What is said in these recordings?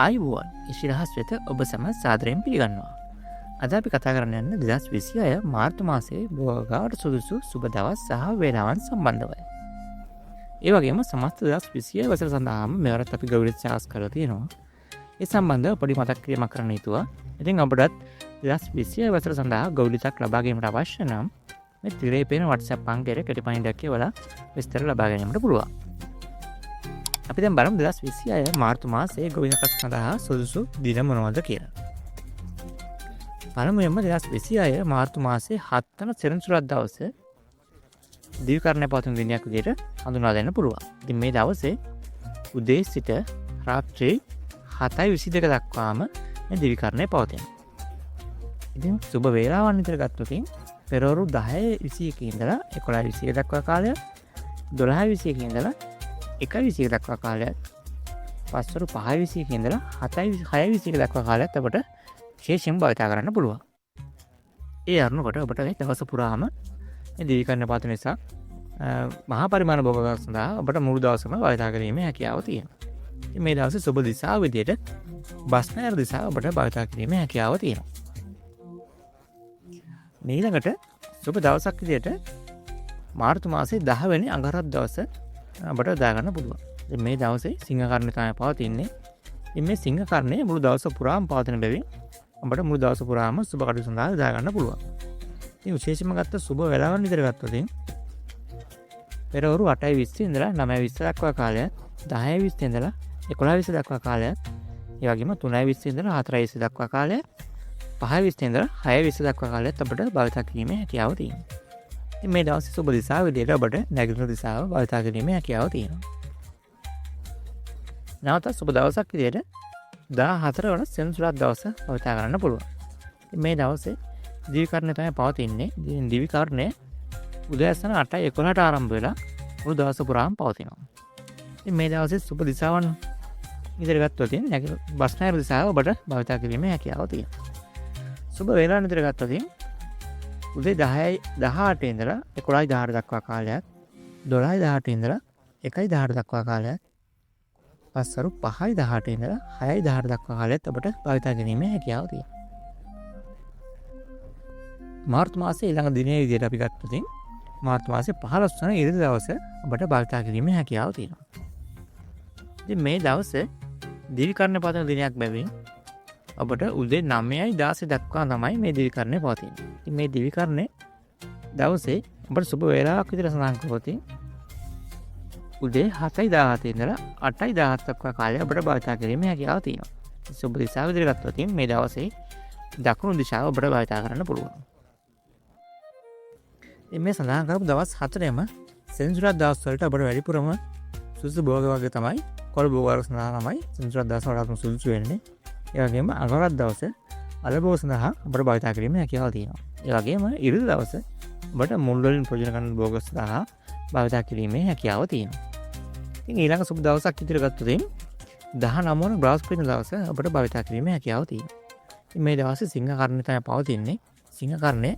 ආයුබෝවන්, ඉෂිරහස් වෙත ඔබ සැම සාදරයෙන් පිළිගන්නවා. අද අපි කතා කරන්න යන්නේ 2026 මාර්තු මාසයේ භෝගාවට සුදුසු සුබ දවස් සහ වේලාවන් සම්බන්ධවයි. ඒ වගේම සමස්ත 2026 වසර සඳහාම මෙවරත් අපි ගෞරවයෙන් සකස් කරලා තියෙනවා. ඒ සම්බන්ධව පොඩි මතක් කිරීමක් කරන්න හිතුවා. ඉතින් ඔබටත් 2026 වසර සඳහා ගෞරවයක් ලබා ගැනීමට අවශ්‍ය නම් මේ තිරේ පේන WhatsApp අංකයට කෙටි පණිවිඩයක් කියවලා විස්තර ලබා ගැනීමට පුළුවන්. අපි දැන් බලමු 2026 මාර්තු මාසයේ ගොවිනකත් සඳහා සුදුසු දින මොනවද කියලා. පළමුවෙන්ම 2026 මාර්තු මාසයේ 7 වන සෙනසුරාදා දවස දිවිකරණය පවතින දිනයක් විදිහට හඳුන්වා දෙන්න පුළුවන්. ඉතින් මේ දවසේ උදේ සිට රාත්‍රී 7:22 දක්වාම මේ දිවිකරණය පවතිනවා. ඉතින් සුබ වේලාවන් විතර ගත්තොත් පෙරවරු 10:21 ඉඳලා 11:21 දක්වා කාලයක්, 12:21 ඉඳලා 1:21 දක්වා කාලයක්, පස්වරු 5:21 ඉඳලා 6:21 දක්වා කාලයක් ඔබට විශේෂයෙන් භාවිතා කරන්න පුළුවන්. ඒ අරුණකොට ඔබට මේ දවස පුරාම මේ දිවිකරණ පවතින නිසා මහා පරිමාණ භෝග සඳහා ඔබට මුළු දවසම භාවිතා කිරීමේ හැකියාව තියෙනවා. ඉතින් මේ දවසේ සුබ දිශාව විදියට බස්නාහිර දිශාව ඔබට භාවිතා කිරීමේ හැකියාව තියෙනවා. ඊළඟට සුබ දවසක් විදියට මාර්තු මාසයේ 10 වෙනි අඟහරුවාදා දවස ඔබට යොදා ගන්න පුළුවන්. ඉතින් මේ දවසේ සිංහකර්ණය තමයි පවතින්නේ. ඉතින් මේ සිංහකර්ණය මුළු දවස පුරාම පවතින බැවින් ඔබට මුළු දවස පුරාම සුබ කටයුතු සඳහා යොදා ගන්න පුළුවන්. ඉතින් විශේෂයෙන්ම ගත්ත සුබ වේලාවන් විතර ගත්තොත් පෙරවරු 8:20 ඉඳලා 9:20 දක්වා කාලයක්, 10:20 ඉඳලා 11:20 දක්වා කාලයක්, ඒ වගේම 3:20 ඉඳලා 4:20 දක්වා කාලයක්, 5:20 ඉඳලා 6:20 දක්වා කාලයක් ඔබට භාවිතා කිරීමේ හැකියාව තියෙනවා. ඉතින් මේ දවසේ සුබ දිශාව විදිහට ඔබට නැගෙනහිර දිශාව භාවිතා කිරීමේ හැකියාව තියෙනවා. නැවතත් සුබ දවසක් විදිහට 14 වන සෙනසුරාදා දවස භාවිතා කරන්න පුළුවන්. ඉතින් මේ දවසේ දිවිකරණය තමයි පවතින්නේ. ඉතින් දිවිකරණය උදෑසන 8:11ට ආරම්භ වෙලා මුළු දවස පුරාම පවතිනවා. ඉතින් මේ දවසේ සුබ දිශාවන් විදිහට ගත්තොත් බස්නාහිර දිශාව ඔබට භාවිතා කිරීමේ හැකියාව තියෙනවා. සුබ වේලාවන් විදිහට ගත්තොත් උදේ 10:18 ඉඳලා 11:18 දක්වා කාලයක්, 12:18 ඉඳලා 1:18 දක්වා කාලයක්, පස්වරු 5:18 ඉඳලා 6:18 දක්වා කාලයක් ඔබට භාවිතා කිරීමේ හැකියාව තියෙනවා. මාර්තු මාසයේ ඊළඟ දිනය විදිහට අපි ගත්තොත් මාර්තු මාසයේ 15 වන ඉරිදා දවස ඔබට භාවිතා කිරීමේ හැකියාව තියෙනවා. ඉතින් මේ දවස දිවිකරණ පවතින දිනයක් බැවින් ඔබට උදේ 9:16 දක්වා තමයි මේ දිවිකරණය පවතින්නේ. ඉතින් මේ දිවිකරණය දවසේ ඔබට සුබ වේලාවක් විදිහට සඳහන් කරොත් උදේ 7:17 ඉඳලා 8:17 දක්වා කාලය ඔබට භාවිතා කිරීමේ හැකියාව තියෙනවා. සුබ දිශාව විදිහට ගත්තොත් මේ දවසේ දකුණු දිශාව ඔබට භාවිතා කරන්න පුළුවන්. ඉතින් මේ සඳහන් කරපු දවස් හතරෙම සෙනසුරාදා දවස් වලට ඔබට වැඩිපුරම සුදුසු භෝග වර්ග තමයි කොළ භෝග වර්ග සඳහා තමයි සෙනසුරාදා දවස් වලටම සුදුසු වෙන්නේ. ඒ වගේම අඟහරුවාදා දවස අල භෝග සඳහා ඔබට භාවිතා කිරීමේ හැකියාව තියෙනවා. ඒ වගේම ඉරිදා දවස ඔබට මුල් වලින් ප්‍රයෝජන ගන්න භෝග සඳහා භාවිතා කිරීමේ හැකියාව තියෙනවා. ඉතින් ඊළඟ සුබ දවසක් විදිහට ගත්තොත් 19 වන බ්‍රහස්පති දවස ඔබට භාවිතා කිරීමේ හැකියාව තියෙනවා. ඉතින් මේ දවසේ සිංහකර්ණය තමයි පවතින්නේ. සිංහකර්ණය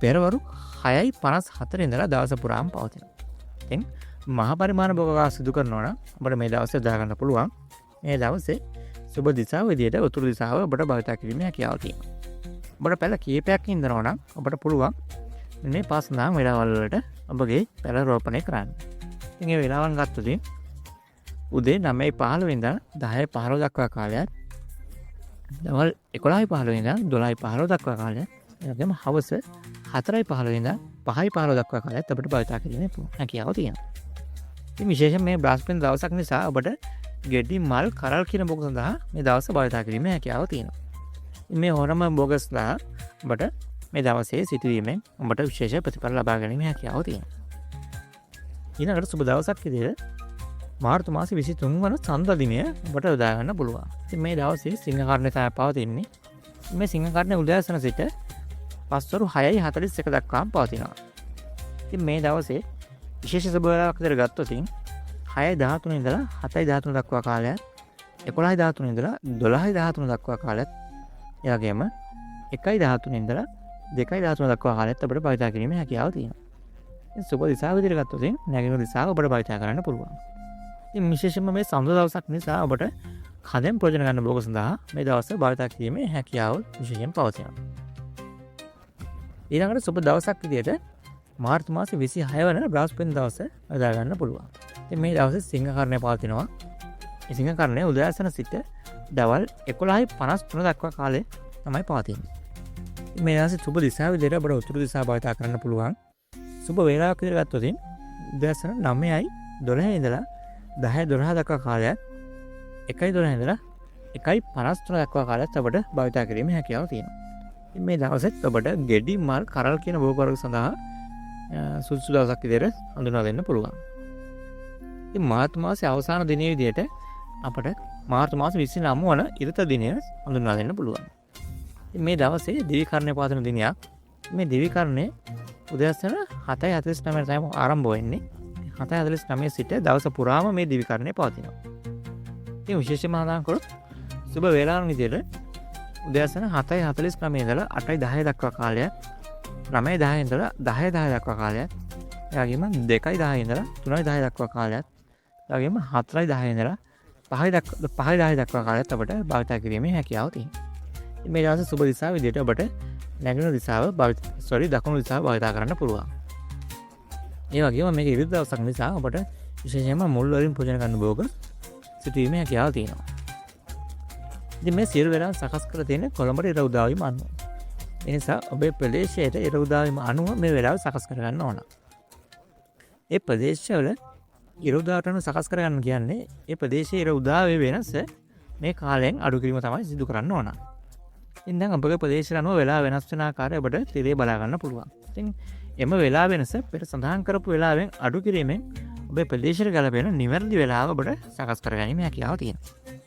පෙරවරු 6:54 ඉඳලා දවස පුරාම පවතිනවා. ඉතින් මහා පරිමාණ භෝග සිදු කරනවා නම් ඔබට මේ දවසේ යොදා ගන්න පුළුවන්. මේ දවසේ සුබ දිශාව විදිහට උතුරු දිශාව ඔබට භාවිතා කිරීමේ හැකියාව තියෙනවා. ඔබට පැල කීපයක් ඉන්දනවා නම් ඔබට පුළුවන් මේ පස් සඳහන් වෙලාවල් වලට ඔබගේ පැල රෝපණය කරන්න. ඉතින් මේ වෙලාවන් ගත්තොත් උදේ 9:15 ඉඳන් 10:15 දක්වා කාලයක්, දවල් 11:15 ඉඳන් 12:15 දක්වා කාලයක්, ඒ වගේම හවස 4:15 ඉඳන් 5:15 දක්වා කාලයක් ඔබට භාවිතා කිරීමේ හැකියාව තියෙනවා. ඉතින් විශේෂයෙන් මේ බ්‍රහස්පති දවසක් නිසා ඔබට ගෙඩි, මල්, කරල් කියන භෝග සඳහා මේ දවස භාවිතා කිරීමේ හැකියාව තියෙනවා. ඉතින් මේ ඕනම භෝග සඳහා ඔබට මේ දවසේ සිටුවීමෙන් ඔබට විශේෂ ප්‍රතිඵල ලබා ගැනීමේ හැකියාව තියෙනවා. ඊළඟට සුබ දවසක් විදිහට මාර්තු මාසේ 23 වන සඳුදා දිනය ඔබට යොදා ගන්න පුළුවන්. ඉතින් මේ දවසේ සිංහකර්ණය තමයි පවතින්නේ. මේ සිංහකර්ණය උදෑසන සිට පස්වරු 6:41 දක්වාම පවතිනවා. ඉතින් මේ දවසේ විශේෂ සුබ වේලාවක් විදිහට ගත්තොත් 6:13 ඉඳලා 7:13 දක්වා කාලයක්, 11:13 ඉඳලා 12:13 දක්වා කාලයක්, ඒ වගේම 1:13 ඉඳලා 2:13 දක්වා කාලයක් ඔබට භාවිතා කිරීමේ හැකියාව තියෙනවා. ඉතින් සුබ දිශාව විදිහට ගත්තොත් නැගෙනහිර දිශාව ඔබට භාවිතා කරන්න පුළුවන්. ඉතින් විශේෂයෙන්ම මේ සඳුදා දවසක් නිසා ඔබට කඳෙන් ප්‍රයෝජන ගන්න භෝග සඳහා මේ දවස භාවිතා කිරීමේ හැකියාව විශේෂයෙන් පවතිනවා. ඊළඟට සුබ දවසක් විදියට මාර්තු මාසේ 26 වන බ්‍රහස්පති දවස යොදා ගන්න පුළුවන්. ඉතින් මේ දවසේ සිංහකරණය පවතිනවා. මේ සිංහකරණය උදෑසන සිට දවල් 11:53 දක්වා කාලය තමයි පවතින්නේ. ඉතින් මේ දවසේ සුබ දිශාව විදියට අපට උතුරු දිශාව භාවිතා කරන්න පුළුවන්. සුබ වේලාවක් විදියට ගත්තොත් උදෑසන 9:12 ඉඳලා 10:12 දක්වා කාලයක්, 1:12 ඉඳලා 1:53 දක්වා කාලයක් ඔබට භාවිතා කිරීමේ හැකියාව තියෙනවා. ඉතින් මේ දවසෙත් ඔබට ගෙඩි, මල්, කරල් කියන භෝග වර්ග සඳහා සුදුසු දවසක් විදියට හඳුනා දෙන්න පුළුවන්. ඉතින් මාර්තු මාසයේ අවසාන දිනය විදියට අපට මාර්තු මාස 29 වන ඉරිදා දිනය හඳුන්වා දෙන්න පුළුවන්. ඉතින් මේ දවසේ දිවිකරණය පවතින දිනයක්. මේ දිවිකරණය උදෑසන 7:49 තමයි ආරම්භ වෙන්නේ. 7:49 සිට දවස පුරාම මේ දිවිකරණය පවතිනවා. ඉතින් විශේෂයෙන්ම සඳහන් කරොත් සුබ වේලාවන් විදියට උදෑසන 7:49 ඉඳලා 8:10 දක්වා කාලයක්, 9:10 ඉඳලා 10:10 දක්වා කාලයක්, ඒ වගේම 2:10 ඉඳලා 3:10 දක්වා කාලයක්, ඒ වගේම 4:10 ඉඳලා 5:10 දක්වා කාලයක් ඔබට භාවිතා කිරීමේ හැකියාව තියෙනවා. ඉතින් මේ දවසේ සුබ දිශාව විදියට ඔබට නැගෙනහිර දිශාව භාවිත, සෝරි, දකුණු දිශාව භාවිතා කරන්න පුළුවන්. ඒ වගේම මේක ඉරිදා දවසක් නිසා ඔබට විශේෂයෙන්ම මුල් වලින් පූජන කරන භෝග සිටුවීමේ හැකියාව තියෙනවා. ඉතින් මේ සියලු වෙලාවන් සකස් කර තියෙන්නේ කොළඹට ඉර උදා වීම අනුව. ඒ නිසා ඔබේ ප්‍රදේශයට ඉර උදා වීම අනුව මේ වෙලාව සකස් කරගන්න ඕන. ඒ ප්‍රදේශවල ඉර උදාවට අනුව සකස් කරගන්න කියන්නේ ඒ ප්‍රදේශයේ ඉර උදා වේ වෙනස මේ කාලයෙන් අඩු කිරීම තමයි සිදු කරන්න ඕන. ඉතින් දැන් ඔබගේ ප්‍රදේශයට අනුව වෙලාව වෙනස් වෙන ආකාරය ඔබට තිරේ බලා ගන්න පුළුවන්. ඉතින් එම වෙලාව වෙනස පෙර සඳහන් කරපු වෙලාවෙන් අඩු කිරීමෙන් ඔබේ ප්‍රදේශයට ගැලපෙන නිවැරදි වෙලාව ඔබට සකස් කරගැනීමේ හැකියාව තියෙනවා.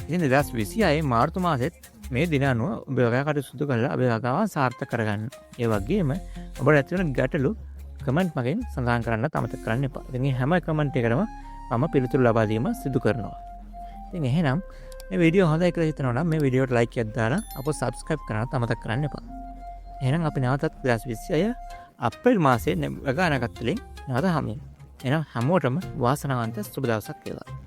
ඉතින් 2026 මාර්තු මාසෙත් මේ දින අනුව ඔබ වගා කටයුතු සිදු කරලා ඔබේ වගාව සාර්ථක කරගන්න. ඒ වගේම ඔබට ඇති වෙන ගැටලු කමෙන්ට් මගෙන් සඳහන් කරන්න අමතක කරන්න එපා. ඉතින් මේ හැම කමෙන්ට් එකකටම මම පිළිතුරු ලබා දීම සිදු කරනවා. ඉතින් එහෙනම් මේ වීඩියෝ හොඳයි කියලා හිතනවා නම් මේ වීඩියෝට ලයික් එකක් දාලා අපව සබ්ස්ක්‍රයිබ් කරන්න අමතක කරන්න එපා. එහෙනම් අපි නැවතත් 2026 අප්‍රේල් මාසයේ වගා නැකත් වලින් නැවත හමු වෙමු. එහෙනම් හැමෝටම වාසනාවන්ත සුබ දවසක් වේවා.